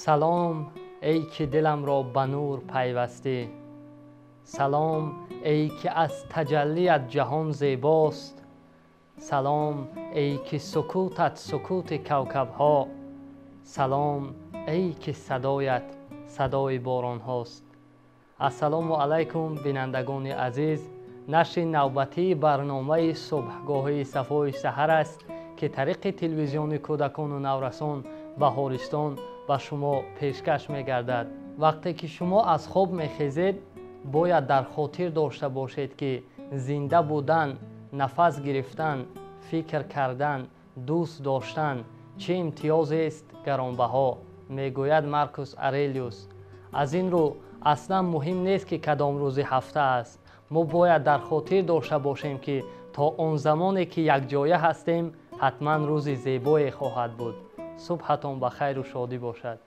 Салом эй ки диламро ба нур пайвастӣ, салом эй ки аз таҷаллият ҷаҳон зебост, салом эй ки сукутат сукути кавкабҳо, салом эй ки садоят садои боронҳост. Ассалому алайкум, бинандагони азиз. Нашри навбатии барномаи субҳгоҳии сафои саҳар аст, ки тариқи телевизиони кӯдакону наврасон Баҳористон ба шумо пешкаш мегардад. Вақте ки шумо аз хоб мехезед, бояд дар хотир дошта бошед, ки зинда будан, нафас гирифтан, фикр кардан, дӯст доштан чӣ имтиёзест гаронбаҳо, мегӯяд Маркус Арелиус. Аз ин рӯ аслан муҳим нест, ки кадом рӯзи ҳафта аст. Мо бояд дар хотир дошта бошем, ки то он замоне ки якҷоя ҳастем, ҳатман рӯзи зебое хоҳад буд. Субҳатон ба хайру шодӣ бошад.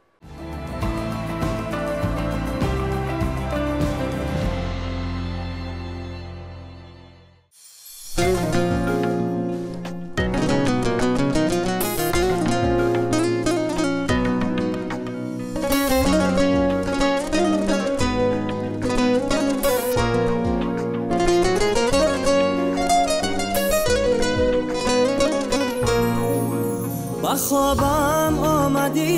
Хобам омадӣ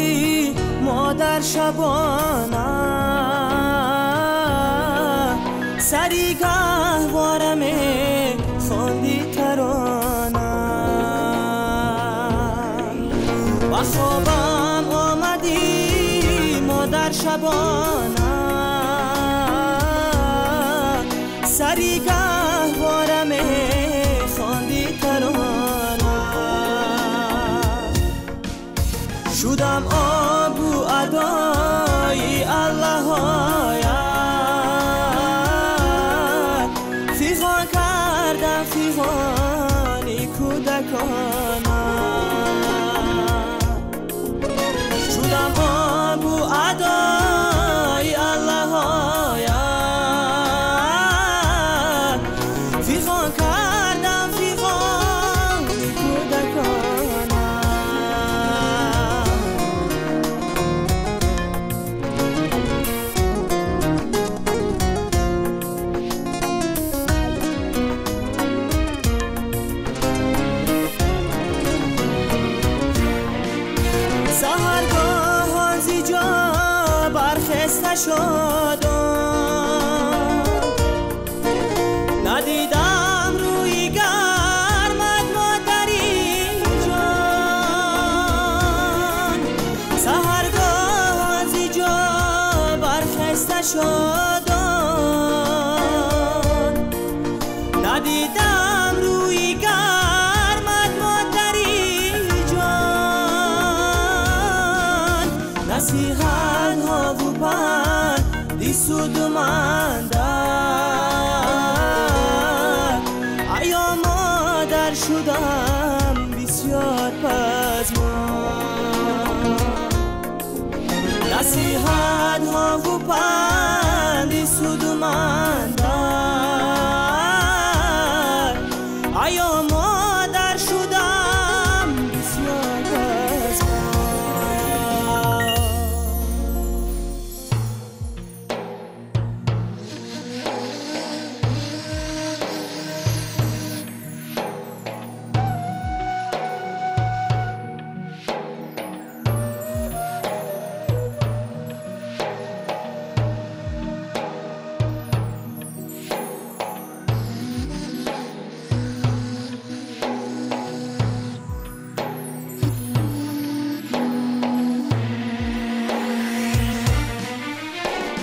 модар шабона, сари гаҳвора мехондӣ тарона. Ба хобам омадӣ модар шабона, сари гаҳвора мехондӣ тарона. Шудам обу адои Аллаҳоят, фиғон кардам фиғони кӯдакона. Шудам обу адои Аллаҳоят, фиғон кардам фиғони кӯдакона. Саҳаргоҳон зи ҷо бархеста шудам, надидам рӯи гармат модари ҷон. Саҳаргоҳон зи ҷо бархеста шудам, надидам рӯи гармат модари ҷон. Насиҳатҳову панди судманда, аё модар шудам бисёр пазмон. Насиҳатҳову панди судманда, аё модар шудам бисёр пазмон.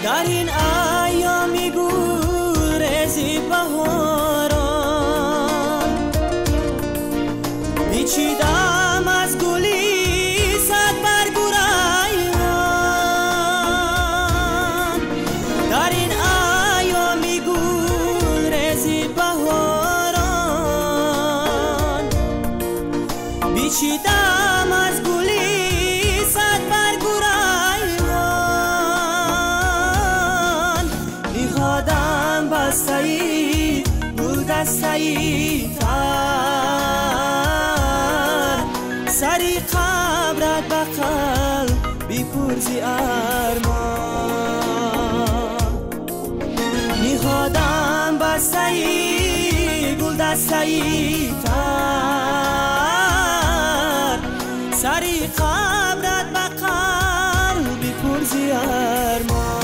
Дар ин айёми гулрези баҳорон, бичидам аз гули сад баргу райҳон. Дар ин айёми гулрези баҳорон, бичидам аз гули сад баргу райҳон. Ниҳодам бастаи гулдастаи тар, сари қабрат ба қалби пур پر ز ارمان. نهادم بسته‌ای گل دسته‌ای تر، سری قبرت به قلبی پر ز ارمان.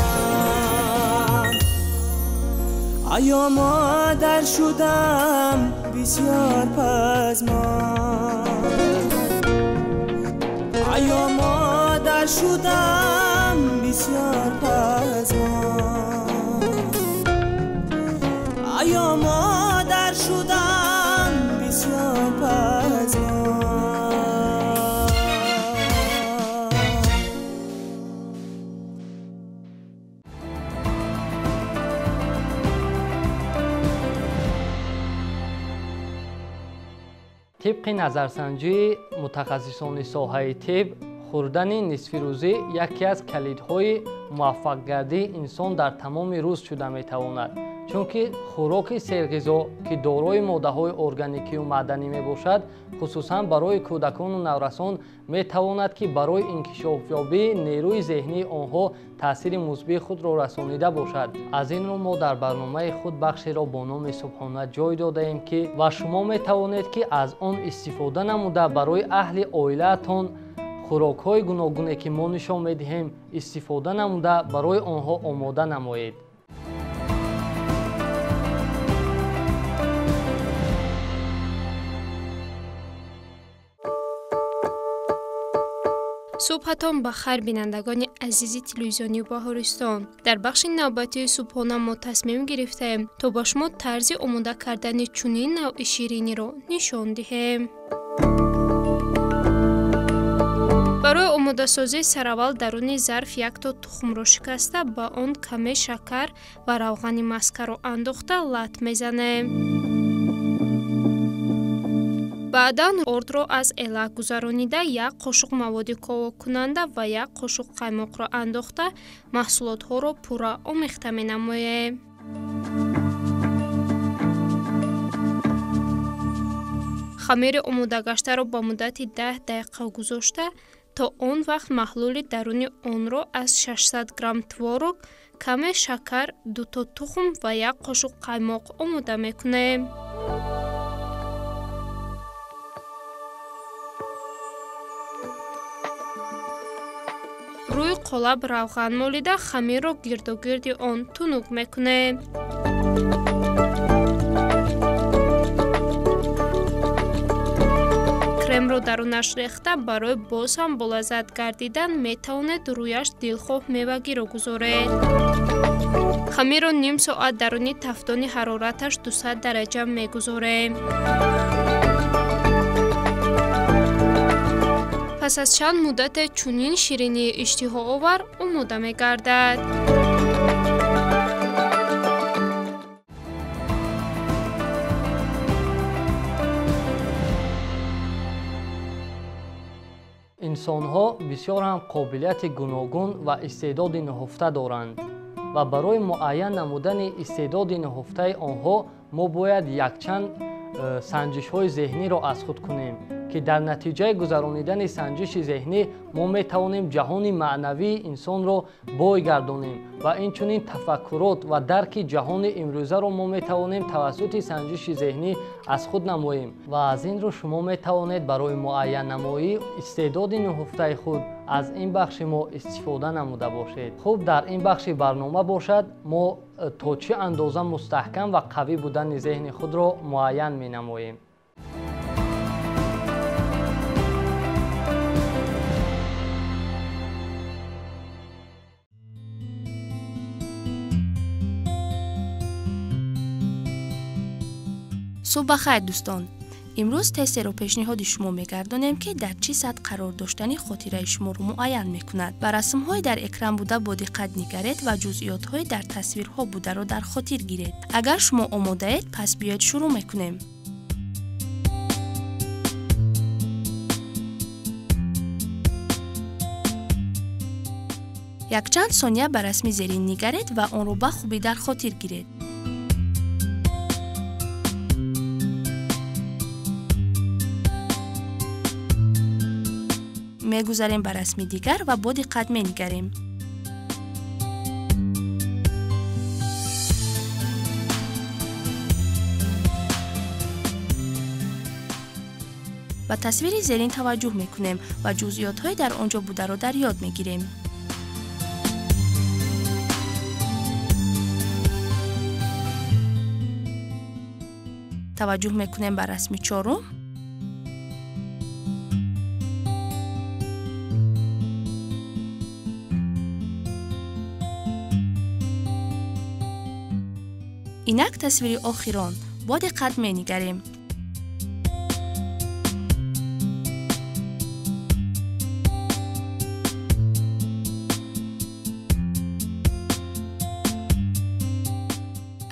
آیا مادر شدم بسیار پزمان، آیا مادر شدم بسیار پزمان، آیا مادر شدم بسیار پزمان. Тибқи назарсанҷии мутахассисони соҳаи тиб, хӯрдани нисфирӯзӣ яке аз калидҳои муваффақгардии инсон дар тамоми рӯз шуда метавонад, чунки хӯроки серғизо, ки дорои моддаҳои органикию маъданӣ мебошад, хусусан барои кӯдакону наврасон метавонад, ки барои инкишофёбии нерӯи зеҳнии онҳо таъсири мусбии худро расонида бошад. Аз ин рӯ мо дар барномаи худ бахшеро бо номи субҳона ҷой додаем, ки ва шумо метавонед, ки аз он истифода намуда барои аҳли оилаатон хӯрокҳои гуногуне, ки мо нишон медиҳем, истифода намуда барои онҳо омода намоед. Субҳатон ба хайр, бинандагони азизи телевизиони Баҳористон. Дар бахши навбатии субҳона мо тасмим гирифтаем, то ба шумо тарзи омода кардани чунин навъи шириниро нишон диҳем. Барои омодасозӣ сараввал даруни зарф якто тухмро шикаста, ба он каме шакар ва равғани маскаро андохта лат мезанем. Баъдан ордро аз элак гузаронида, як қошуқ маводи ковоккунанда ва як қошуқ қаймоқро андохта, маҳсулотҳоро пурра омехта менамоем. Хамири омодагаштаро ба муддати 10 дақиқа гузошта, то он вақт маҳлули даруни онро аз 600 грамм творог, каме шакар, дуто тухм ва як қошуқ қаймоқ омода мекунем. Рӯи қолаб равған молида, хамирро гирдогирди он тунук мекунем. Кремро дарунаш рехта, барои боз ҳам болаззат гардидан метавонед рӯяш дилхоҳ мевагиро гузоред. Хамирро ним соат даруни тафдони ҳарораташ 200 дараҷа мегузорем. Пас аз чанд муддате чунин ширинии иштиҳоовар омода мегардад. Инсонҳо бисёр ҳам қобилияти гуногун ва истеъдоди нуҳуфта доранд ва барои муайян намудани истеъдоди нуҳуфтаи онҳо мо бояд якчанд санҷишҳои зеҳниро аз худ кунем, ки дар натиҷаи гузаронидани санҷиши зеҳнӣ мо метавонем ҷаҳони маънавии инсонро бой гардонем ва инчунин тафаккурот ва дарки ҷаҳони имрӯзаро мо метавонем тавассути санҷиши зеҳнӣ аз худ намоем ва аз ин рӯ шумо метавонед барои муайяннамоии истеъдоди нуҳуфтаи худ аз ин бахши мо истифода намуда бошед. Хуб, дар ин бахши барнома бошад, мо то чӣ андоза мустаҳкам ва қавӣ будани зеҳни худро муайян менамоем. Субҳ ба хайр, дӯстон. Имрӯз тестеро пешниҳоди шумо мегардонем, ки дар чӣ сатҳ қарор доштани хотираи шуморо муайян мекунад. Ба расмҳои дар экран буда бо диққат нигаред ва ҷузъиётҳои дар тасвирҳо бударо дар хотир гиред. Агар шумо омодаед, пас биёед шурӯъ мекунем. Якчанд сония ба расми зерин нигаред ва онро ба хубӣ дар хотир гиред. Мегузарем ба расми дигар ва бо диққат менигарем. Ба тасвири зерин таваҷҷӯҳ мекунем ва ҷузъиётҳои дар он ҷо бударо дар ёд мегирем. Таваҷҷӯҳ мекунем ба расми чорум. Инак тасвири охирон. Бо диққат менигарем.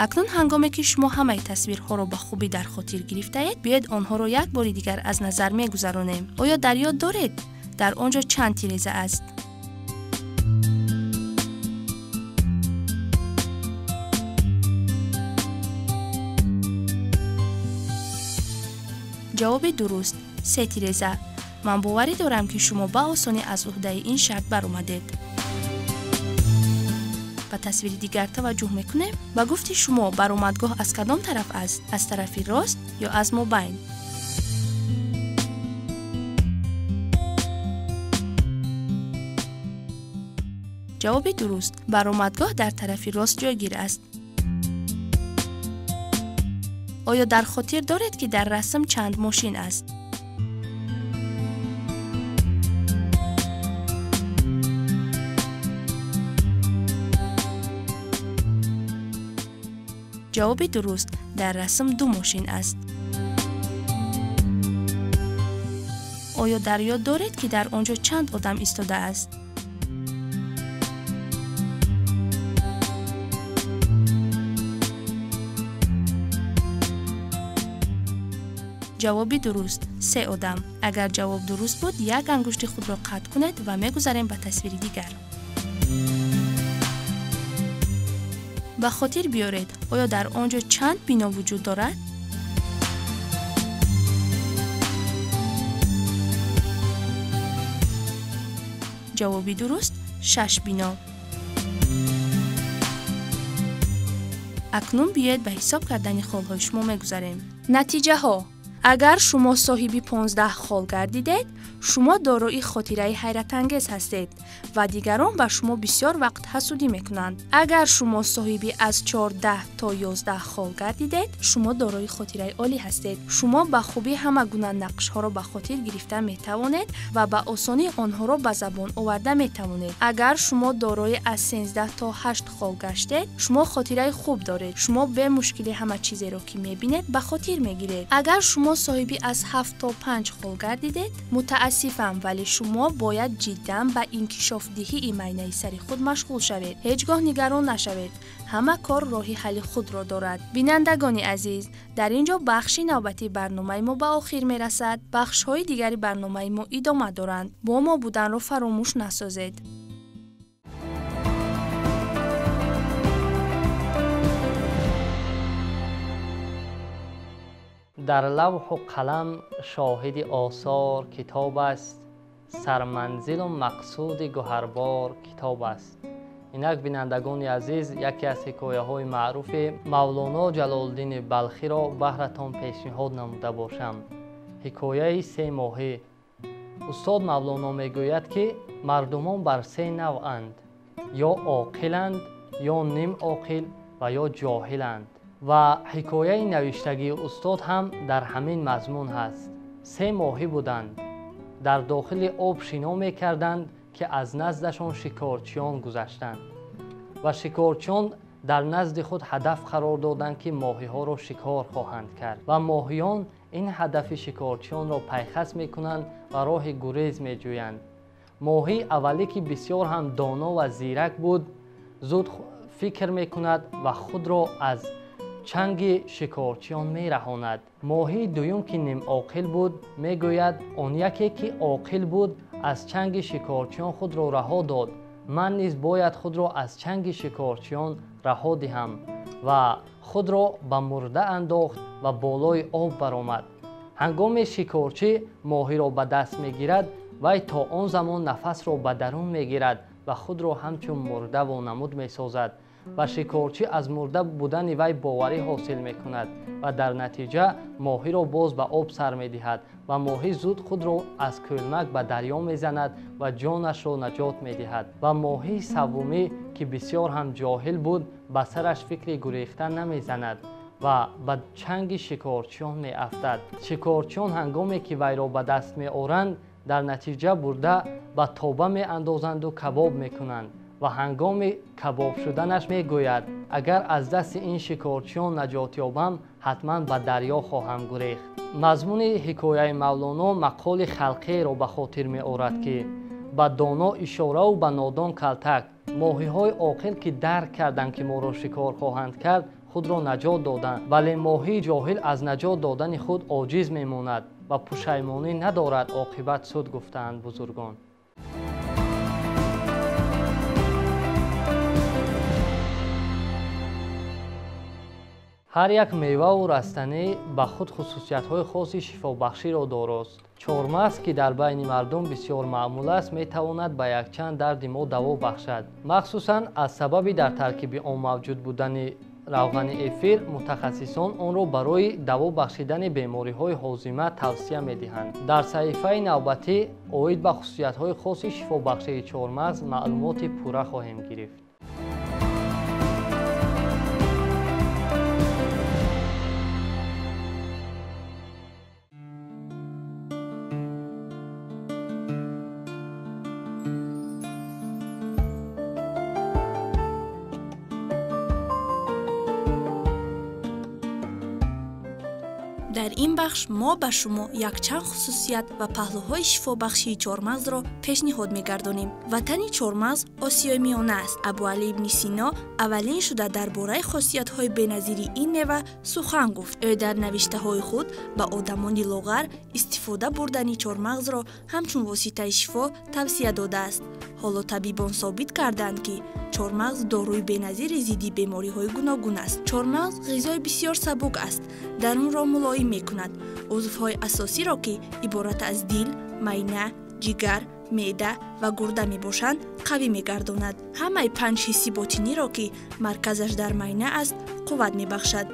Акнун ҳангоме ки шумо ҳамаи тасвирҳоро ба хубӣ дар хотир гирифтаед, биёед онҳоро як бори дигар аз назар мегузаронем. Оё дар ёд доред, дар он ҷо чанд тиреза аст? Ҷавоби дуруст се тиреза. Ман боварӣ дорам, ки шумо ба осонӣ аз уҳдаи ин шарт баромадед. Ба тасвири дигар таваҷҷӯҳ мекунем. Ба гуфти шумо баромадгоҳ аз кадом тараф аст? Аз тарафи рост ё аз мобайн? Ҷавоби дуруст баромадгоҳ дар тарафи рост ҷойгир аст. Оё дар хотир доред, ки дар расм чанд мошин аст? Ҷавоби дуруст дар расм ду мошин аст. Оё дар ёд доред, ки дар он ҷо чанд одам истодааст? Ҷавоби дуруст се одам. Агар ҷавоб дуруст буд, як ангушти худро қатъ кунед ва мегузарем ба тасвири дигар. Ба хотир биёред, оё дар он ҷо чанд бино вуҷуд дорад? Ҷавоби дуруст 6 бино. Акнун биёед ба ҳисоб кардани холҳои шумо мегузарем. Натиҷаҳо. Агар шумо соҳиби 15 хол гардидед, шумо дорои хотираи ҳайратангез ҳастед ва дигарон ба шумо бисёр вақт ҳасудӣ мекунанд. Агар шумо соҳиби аз 14 то 11 хол гардидед, шумо дорои хотираи олӣ ҳастед. Шумо ба хубӣ ҳама гуна нақшҳоро ба хотир гирифта метавонед ва ба осонӣ онҳоро ба забон оварда метавонед. Агар шумо дорои аз 13 то 8 хол гаштед, шумо хотираи хуб доред. Шумо бемушкилӣ ҳама чизеро ки мебинед ба хотир мегиред. Агар шумо соҳиби аз 7 то 5 хол гардидед, мутаассифам, вале шумо бояд ҷиддан ба инкишофдиҳии майнаи сари худ машғул шавед. Ҳеҷ гоҳ нигарон нашавед. Ҳама кор роҳи ҳалли худро дорад. Бинандагони азиз, дар ин ҷо бахши навбатии барномаи мо ба охир мерасад. Бахшҳои дигари барномаи мо идома доранд. Бо мо буданро фаромӯш насозед. Дар лавҳу қалам шоҳиди осор китоб аст, сарманзилу мақсуди гуҳарбор китоб аст. Инак бинандагони азиз, яке аз ҳикояҳои маъруфи Мавлоно Ҷалолиддини Балхиро баҳратон пешниҳод намуда бошам. Ҳикояи се моҳӣ. Устод Мавлоно мегӯяд, ки мардумон бар се навъанд: ё оқиланд, ё нимоқил ва ё ҷоҳиланд. Ва ҳикояи навиштагии устод ҳам дар ҳамин мазмун ҳаст. Се моҳӣ буданд. Дар дохили об шино мекарданд, ки аз наздашон шикорчиён гузаштанд ва шикорчиён дар назди худ ҳадаф қарор доданд, ки моҳиҳоро шикор хоҳанд кард ва моҳиён ин ҳадафи шикорчиёнро пайхас мекунанд ва роҳи гурез меҷӯянд. Моҳии аввалӣ, ки бисёр ҳам доно ва зирак буд, зуд фикр мекунад ва худро аз чанги шикорчиён мераҳонад. Моҳии дуюм, ки нимоқил буд, мегӯяд: он яке ки оқил буд аз чанги шикорчиён худро раҳо дод, ман низ бояд худро аз чанги шикорчиён раҳо диҳам. Ва худро ба мурда андохт ва болои об баромад. Ҳангоме шикорчӣ моҳиро ба даст мегирад, Вай то он замон нафасро ба дарун мегирад ва худро ҳамчун мурда вонамуд месозад ва шикорчӣ аз мурда будани вай боварӣ ҳосил мекунад ва дар натиҷа моҳиро боз ба об сар медиҳад ва моҳӣ зуд худро аз кӯлмак ба дарё мезанад ва ҷонашро наҷот медиҳад. Ва моҳии севумӣ, ки бисёр ҳам ҷоҳил буд, ба сараш фикри гурехтан намезанад ва ба чанги шикорчиён меафтад. Шикорчиён ҳангоме ки вайро ба даст меоранд, дар натиҷа бурда ба тоба меандозанду кабоб мекунанд ва ҳангоми кабоб шуданаш мегӯяд: агар аз дасти ин шикорчиён наҷот ёбам, ҳатман ба дарё хоҳам гурехт. Мазмуни ҳикояи Мавлоно мақоли халқиеро ба хотир меорад, ки ба доно ишораву ба нодон калтак. Моҳиҳои оқил, ки дарк карданд, ки моро шикор хоҳанд кард, худро наҷот доданд, вале моҳии ҷоҳил аз наҷот додани худ оҷиз мемонад ва пушаймонӣ надорад, оқибат суд, гуфтаанд бузургон. Ҳар як меваву растанӣ ба худ хусусиятҳои хоси шифобахширо дорост. Чормағз, ки дар байни мардум бисёр маъмул аст, метавонад ба якчанд дарди мо даво бахшад. Махсусан аз сабаби дар таркиби он мавҷуд будани равғани эфир, мутахассисон онро барои даво бахшидани бемориҳои ҳозима тавсия медиҳанд. Дар саҳифаи навбатӣ оид ба хусусиятҳои хоси шифобахшии чормағз маълумоти пурра хоҳем гирифт. Дар ин бахш мо ба шумо якчанд хусусият ва паҳлӯҳои шифобахшии чормағзро пешниҳод мегардонем. Ватани чормағз Осиёи Миёна аст. Абуалӣ ибни Сино аввалин шуда дар бораи хосиятҳои беназири ин мева сухан гуфт. Ӯ дар навиштаҳои худ ба одамони лоғар истифода бурдани чормағзро ҳамчун воситаи шифо тавсия додааст. Ҳоло табибон собит карданд, ки чормағз доруи беназири зидди бемориҳои гуногун аст. Чормағз ғизои бисёр сабук аст, дарунро мулоим мекунад. Узвҳои асосиро, ки иборат аз дил, майна, ҷигар, меъда ва гурда мебошанд, қавӣ мегардонад. Ҳамаи панҷ ҳисси ботиниро, ки марказаш дар майна аст, қувват мебахшад.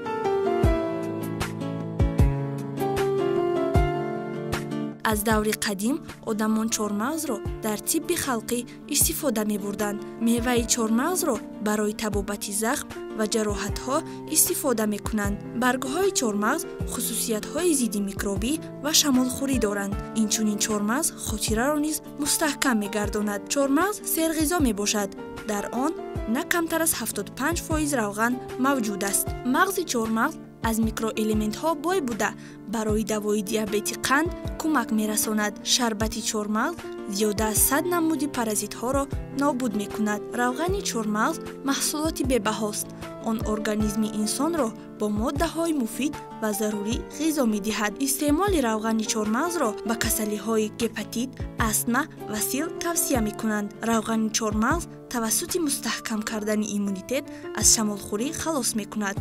Аз даври қадим одамон чормағзро дар тибби халқӣ истифода мебурданд. Меваи чормағзро барои табобати захм ва ҷароҳатҳо истифода мекунанд. Баргҳои чормағз хусусиятҳои зидди микробӣ ва шамолхӯрӣ доранд. Инчунин чормағз хотираро низ мустаҳкам мегардонад. Чормағз серғизо мебошад. Дар он на камтар аз 75% равған мавҷуд аст. Мағзи чормағз аз микроэлементҳо бой буда, барои давои диабети қанд кӯмак мерасонад. Шарбати чормағз зиёда аз 100 намуди паразитҳоро нобуд мекунад. Равғани чормағз маҳсулоти бебаҳост. Он организми инсонро бо моддаҳои муфид ва зарурӣ ғизо медиҳад. Истеъмоли равғани чормағзро ба касалиҳои гепатит, астма ва сил тавсия мекунанд. Равғани чормағз тавассути мустаҳкам кардани иммунитет аз шамолхӯрӣ халос мекунад.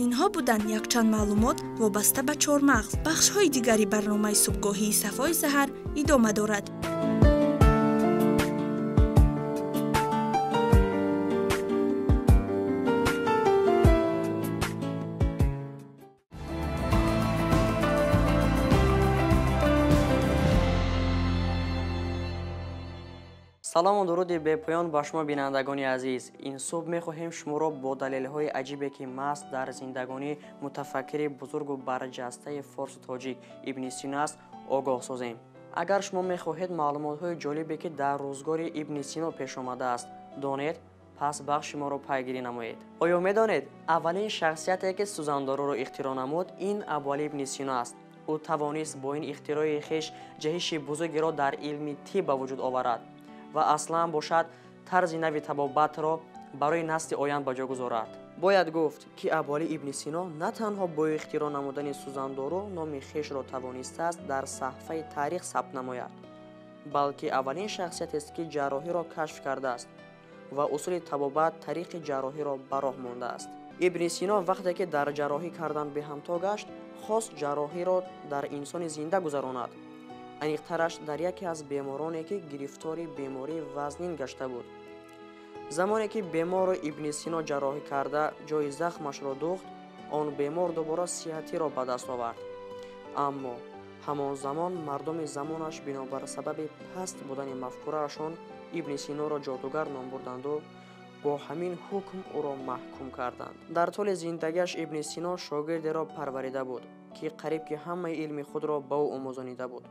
Инҳо буданд якчанд маълумот вобаста ба чормағз. Бахшҳои дигари барномаи субҳгоҳии Сафои саҳар идома дорад. Салому дуруди бепоён ба шумо бинандагони азиз. Ин субҳ мехоҳем шуморо бо далелҳои аҷибе, ки маҳз дар зиндагонӣ мутафаккири бузургу барҷастаи форсу тоҷик Ибни Сино аст, огоҳ созем. Агар шумо мехоҳед маълумотҳои ҷолибе, ки дар рӯзгори Ибни Сино пеш омадааст, донед, пас бахши моро пайгирӣ намоед. Оё медонед, аввалин шахсияте, ки сӯзандоруро ихтироъ намуд, ин Абуалӣ ибни Сино аст. Ӯ тавонист бо ин ихтирои хеш ҷаҳиши бузургеро дар илми тиб ба вуҷуд оварад ва аслан бошад тарзи нави табобатро барои насли оянд ба ҷо гузорад. Бояд гуфт, ки Абуалӣ ибни Сино на танҳо бо ихтироъ намудани сӯзандору номи хешро тавонистааст дар саҳфаи таърих сабт намояд, балки аввалин шахсиятест, ки ҷарроҳиро кашф кардааст ва усули табобат тариқи ҷарроҳиро ба роҳ мондааст. Ибни Сино вақте ки дар ҷарроҳӣ кардан беҳамто гашт, хост ҷарроҳиро дар инсони зинда гузаронад. Аниқтараш дар яке аз бемороне ки гирифтори бемории вазнин гашта буд. Замоне ки беморро Ибни Сино ҷарроҳӣ карда ҷои захмашро духт, он бемор дубора сиҳатиро ба даст овард. Аммо ҳамон замон мардуми замонаш бинобар сабаби паст будани мафкураашон Ибни Синоро ҷодугар ном бурданду бо ҳамин ҳукм ӯро маҳкум карданд. Дар тӯли зиндагиаш Ибни Сино шогирдеро парварида буд, ки қариб ки ҳамаи илми худро ба ӯ омӯзонида буд.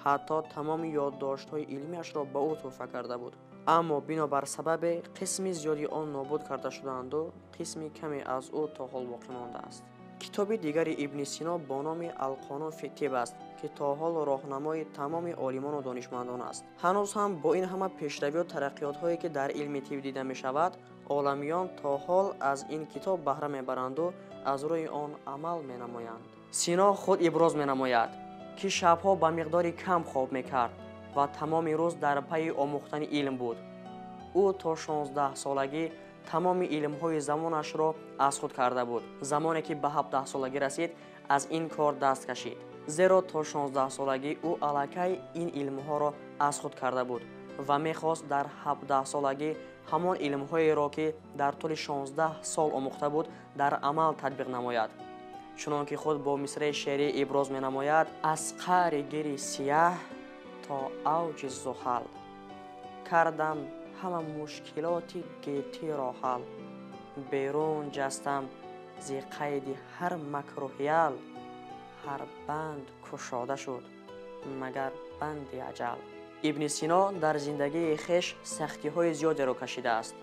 Ҳатто тамоми ёддоштҳои илмиашро ба ӯ тӯҳфа карда буд. Аммо бинобар сабабе қисми зиёди он нобуд карда шудаанду қисми каме аз ӯ то ҳол боқӣ мондааст. Китоби дигари Ибни Сино бо номи Алқонун фи-тиб аст, ки то ҳол роҳнамои тамоми олимону донишмандон аст. Ҳанӯз ҳам бо ин ҳама пешравию тараққиётҳое ки дар илми тиб дида мешавад, оламиён то ҳол аз ин китоб баҳра мебаранду аз рӯи он амал менамоянд. Сино худ иброз менамояд, ки шабҳо ба миқдори кам хоб мекард ва тамоми рӯз дар пайи омӯхтани илм буд. Ӯ то 16 солагӣ тамоми илмҳои замонашро аз худ карда буд. Замоне ки ба 17 солагӣ расид, аз ин кор даст кашид. Зеро то 16 солагӣ ӯ аллакай ин илмҳоро аз худ карда буд ва мехост дар 17 солагӣ ҳамон илмҳоеро, ки дар тӯли 16 сол омӯхта буд, дар амал татбиқ намояд. Чунон ки худ бо мисраи шеърӣ иброз менамояд: аз қаъри гири сияҳ то авҷи зуҳал кардам ҳама мушкилоти гетиро ҳал, берун ҷастам зи қайди ҳар макру ҳиял, ҳар банд кушода шуд магар банди аҷал. Ибни Сино дар зиндагии хеш сахтиҳои зиёдеро кашидааст.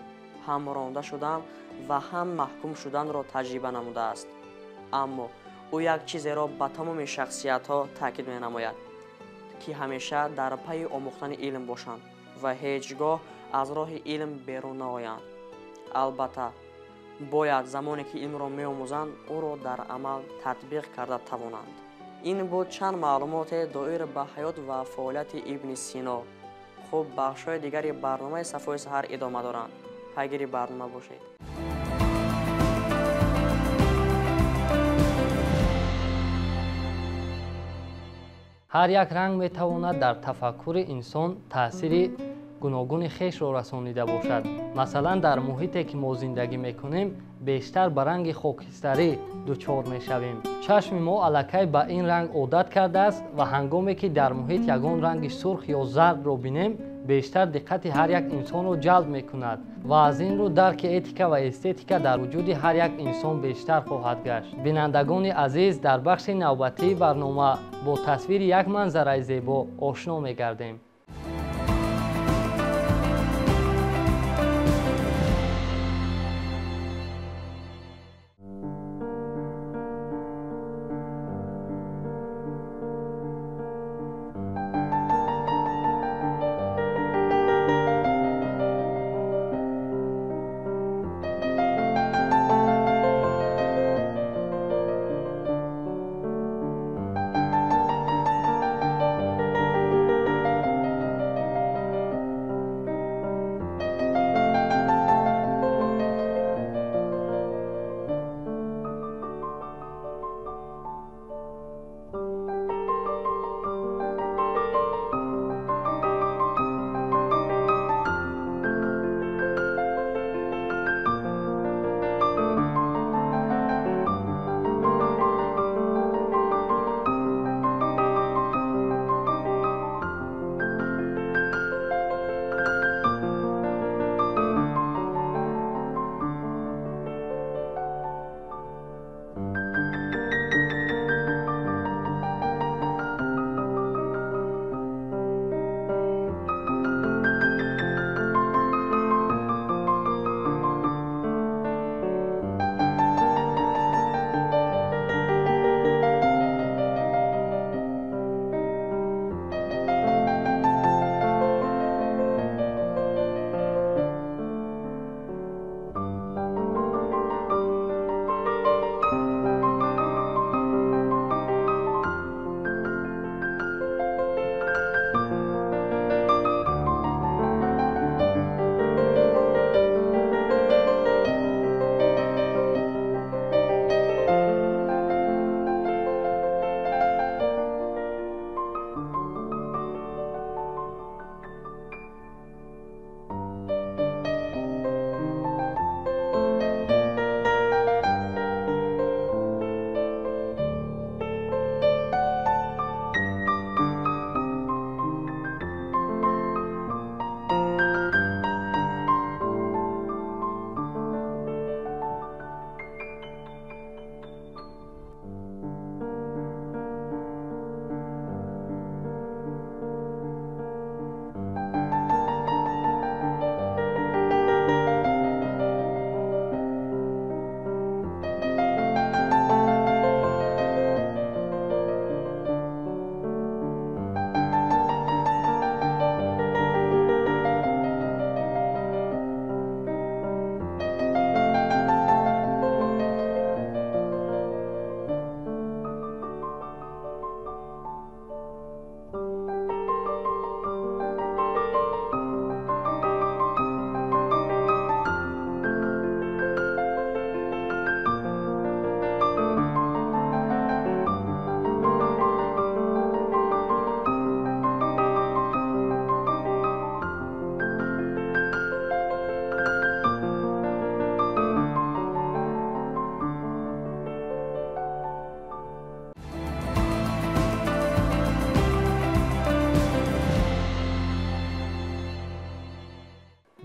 Ҳам ронда шудан ва ҳам маҳкум шуданро таҷриба намудааст. Аммо ӯ як чизеро ба тамоми шахсиятҳо таъкид менамояд, ки ҳамеша дар пайи омӯхтани илм бошанд ва ҳеҷ гоҳ аз роҳи илм берун наоянд. Албатта, бояд замоне ки илмро меомӯзанд, ӯро дар амал татбиқ карда тавонанд. Ин буд чанд маълумоте доир ба ҳаёт ва фаъолияти Ибни Сино. Хуб, бахшҳои дигари барномаи Сафои саҳар идома доранд. Пайгири барнома бошед. Ҳар як ранг метавонад дар тафаккури инсон таъсири гуногуни хешро расонида бошад. Масалан, дар муҳите ки мо зиндагӣ мекунем, бештар ба ранги хокистарӣ дучор мешавем. Чашми мо аллакай ба ин ранг одат кардааст ва ҳангоме ки дар муҳит ягон ранги сурх ё зардро бинем, бештар диққати ҳар як инсонро ҷалб мекунад ва аз ин рӯ дарки этика ва эстетика дар вуҷуди ҳар як инсон бештар хоҳад гашт. Бинандагони азиз, дар бахши навбатии барнома бо тасвири як манзараи зебо ошно мегардем.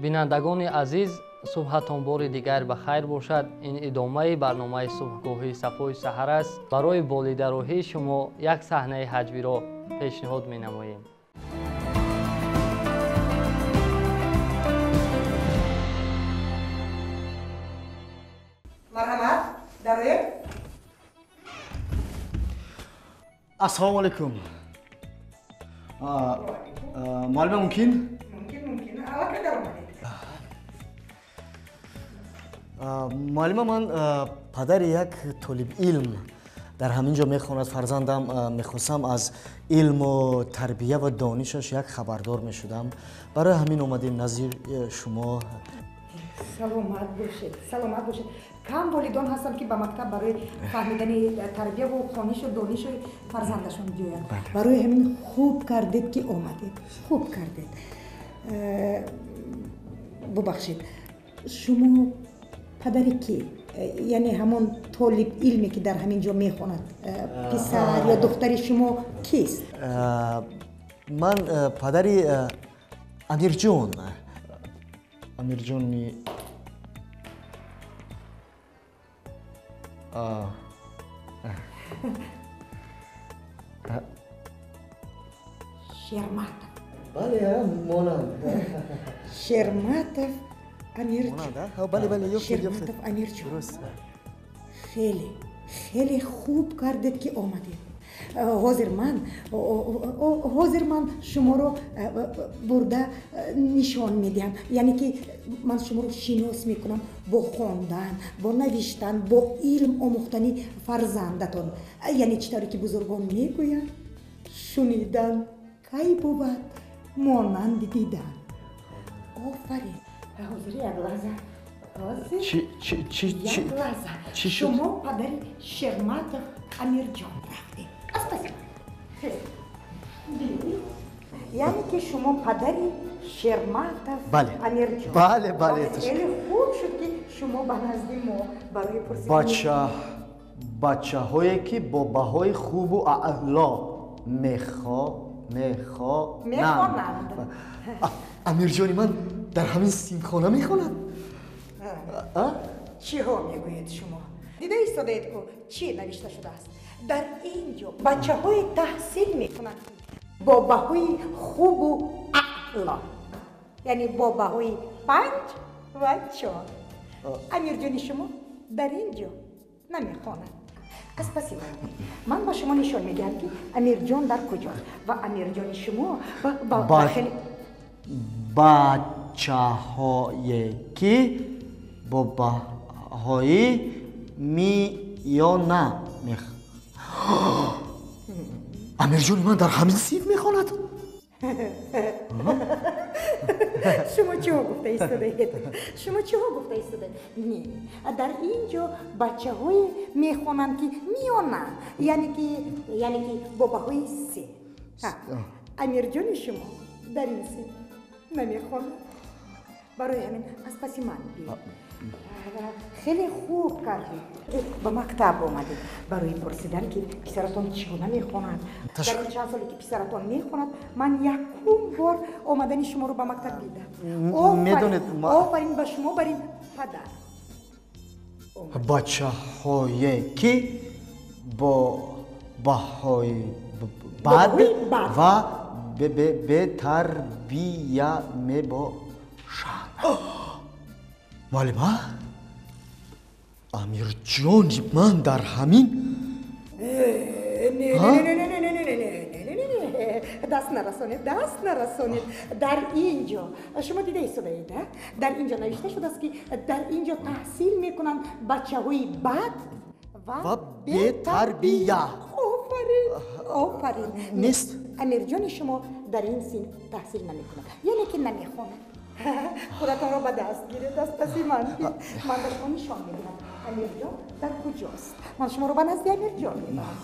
Бинандагони азиз, субҳатон бори дигар ба хайр бошад. Ин идомаи барномаи субҳгоҳии Сафои саҳар аст. Барои болидарӯҳии шумо як саҳнаи ҳаҷвиро пешниҳод менамоем. Марҳамат, дароед. Ассалому алайкум. Муаллима, мумкин? Мумкин, мумкин. Аллакай даромадед. Муаллима, ман падари як толибилм дар ҳамин ҷо мехонад фарзандам. Мехостам аз илму тарбия ва донишаш як хабардор мешудам. Барои ҳамин омадем назди шумо. Саломат бошед, саломат бошед. Кам волидон ҳастанд, ки ба мактаб барои фаҳмидани тарбияву хонишу дониши фарзандашон биёянд. Барои ҳамин хуб кардед, ки омадед, хуб кардед. Бубахшед, шумо падари кӣ? Яъне ҳамон толиб илме, ки дар ҳамин ҷо мехонад, писар ё духтари шумо кист? Ман падари Амирҷон. Амирҷони Шерматов. Бале, монанд. Шерматов Амирҷон. Бале, бале, ёфтед, ёфтед. Шерматов Амирҷон. Хеле хеле хуб кардед, ки омадед. Ҳозир ман шуморо бурда нишон медиҳам, яъне ки ман шуморо шинос мекунам бо хондан, бо навиштан, бо илм омӯхтани фарзандатон. Яъне чӣ тавре ки бузургон мегӯянд, шунидан кай бувад монанди дидан. Офарин. Ҳозир, як лаҳза. Як лаҳза. Шумо падари Шерматов Амирҷон рафтед. Спасибо. Яъне ки шумо падари Шерматов Амирҷон. Бале, бале. Хеле хуб шуд, ки шумо ба назди мо барои пурсидани Бачаҳое, ки бо баҳои хубу аъло мехонанд. Мехонанд. Амирҷони ман дар ҳамин синфхона мехонад. Чиҳо мегӯед шумо? Дида истодаед ку, чӣ навишта шудааст? Дар ин ҷо бачаҳое таҳсил мекунанд бо баҳои хубу аъло, яъне бо баҳои 5 ва 4. Амирҷони шумо дар ин ҷо намехонад. Аз паси ман. Ман ба шумо нишон медиҳам, ки Амирҷон дар куҷост ва Амирҷони шумо хеле Бачаҳое, ки бо баҳои миёна мех Амирҷони ман дар ҳамин синф мехонад. Шумо чиҳо гуфта истодаед? Шумо чиҳо гуфта истодаед? Не, дар ин ҷо бачаҳое мехонанд, ки миёна, яъне ки бо баҳои 3. Амирҷони шумо дар ин синф намехонад. Барои ҳамин аз паси ман биёед. Хеле хуб кардед, ба мактаб омадед барои пурсидан, ки писаратон чӣ гуна мехонад. Дар ин чанд соле, ки писаратон мехонад, ман якум бор омадани шуморо ба мактаб дидам. Офарин ба шумо, бар ин падар. Бачаҳое, ки бо баҳои бад ва бетарбия мебошанд. Муаллима, Амирҷони ман дар ҳамин Даст нарасонед, даст нарасонед. Дар ин ҷо шумо дида истодаед, дар ин ҷо навишта шудааст, ки дар ин ҷо таҳсил мекунанд бачаҳои бад ва бетарбия. Офарин, офарин. Нест. Амирҷони шумо дар ин синф таҳсил намекунад, яъне ки намехонад. Худатонро ба даст гиред, аз паси ман. Ман ба шумо нишон медиҳам, Амирҷон дар куҷост. Ман шуморо ба назди Амирҷон мебарам,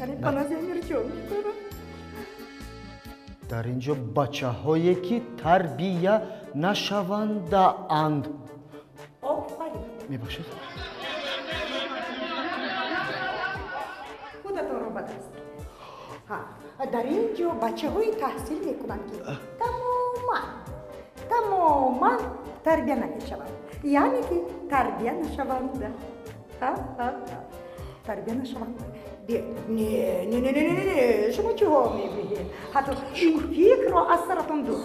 яъне ба назди Амирҷон мебарам. Дар ин ҷо бачаҳое, ки тарбия нашавандаанд. Офарин. Мебахшед. Худатонро ба даст. Дар ин ҷо бачаҳое таҳсил мекунанд, ки тамоман тарбия намешаванд, яъне ки тарбия нашаванда. Тарбия нашаванда. Не, не, не, не, не, шумо чиҳо мегӯед? Ҳатто ин фикрро аз саратон дур.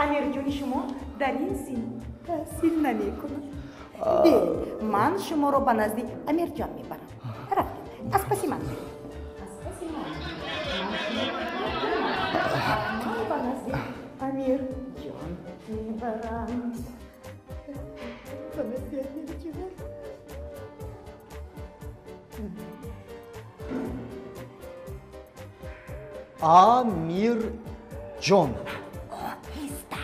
Амирҷони шумо дар ин син таҳсил намекунад. Ман шуморо ба назди Амирҷон мебарам. Рафтем, аз паси ман. Аз паси ман. Ман ба назди Амирҷон мебарам. Ба назди Амирҷон. Амирҷон. Оҳиста.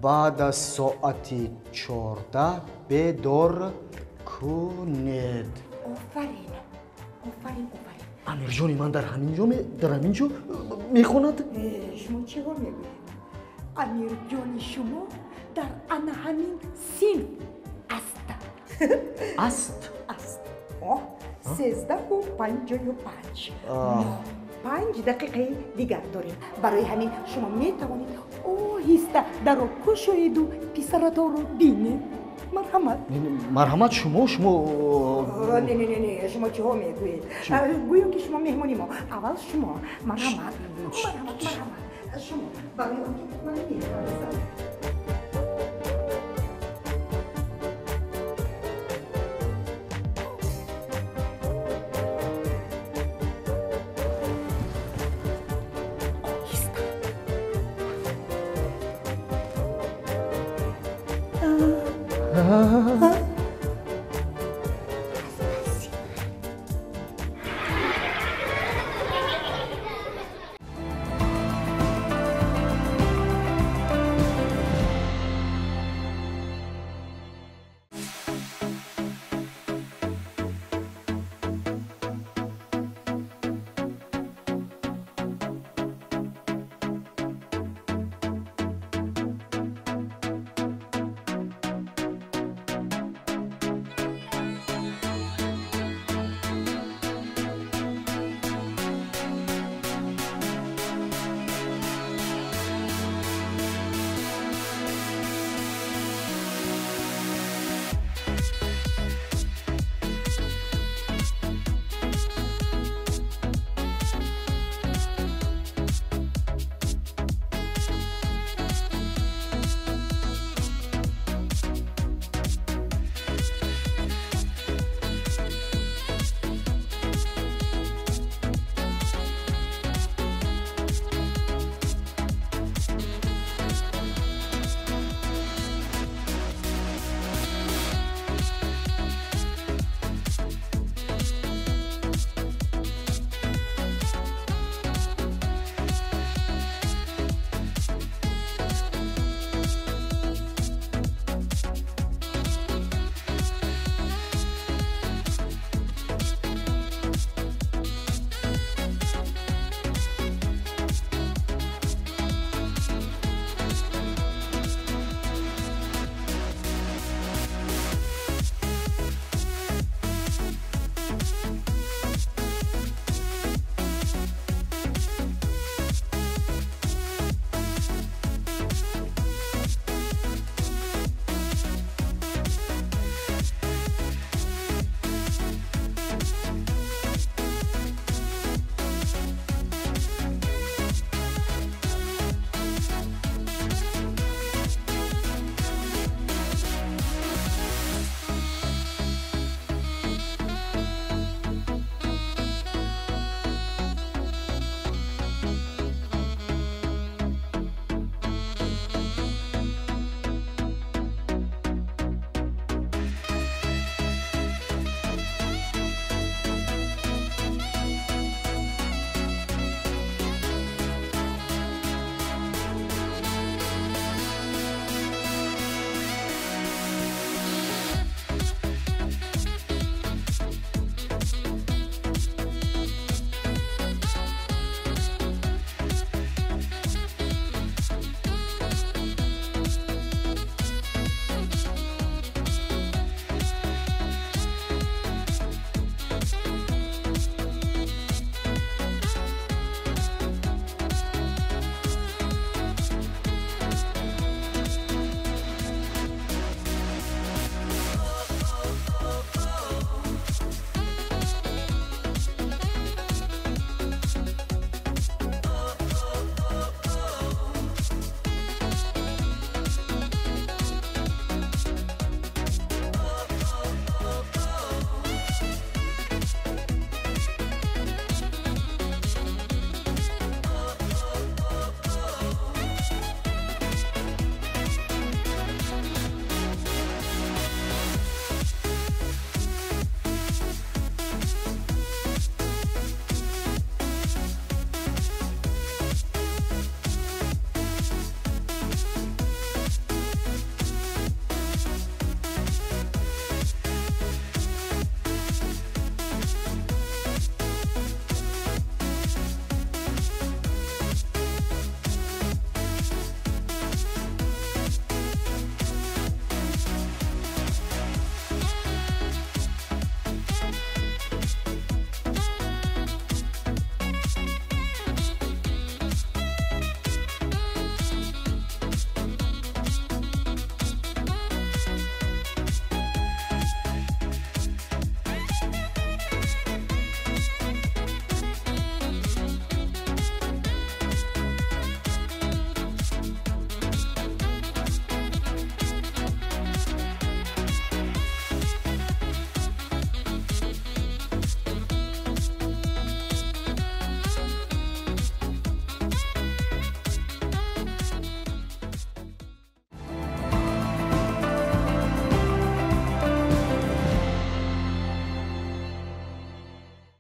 Баъд аз соати 14 бедор кунед. Офарин, офарин, офарин. Амирҷони ман дар ҳамин ҷо мехонад? Шумо чиҳо мегӯед? Амирҷони шумо дар ана ҳамин синф аст. Аст? Аст. 13:55. 5 дақиқаи дигар дорем. Барои ҳамин шумо метавонед оҳиста дарро кушоеду писаратонро бинед. Марҳамат. Марҳамат, шумо Не, не, не, не, шумо чиҳо мегӯед? Гӯё ки шумо меҳмони мо. Аввал шумо. Марҳамат, марҳамат, марҳамат. Шумо барои он ки ман мехоҳам.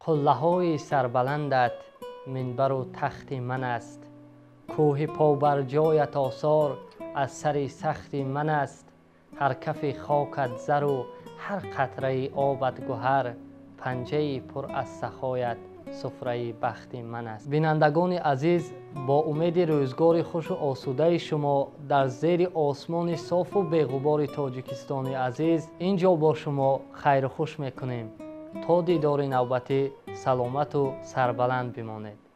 Қуллаҳои сарбаландат минбару тахти ман аст. Кӯҳи побарҷоят осор аз сари сахти ман аст. Ҳар кафи хокат зару ҳар қатраи обат гуҳар, панҷаи пур аз сахоят суфраи бахти ман аст. Бинандагони азиз, бо умеди рӯзгори хушу осудаи шумо дар зери осмони софу беғубори Тоҷикистони азиз ин ҷо бо шумо хайру хуш мекунем. То дидори навбатӣ саломату сарбаланд бимонед.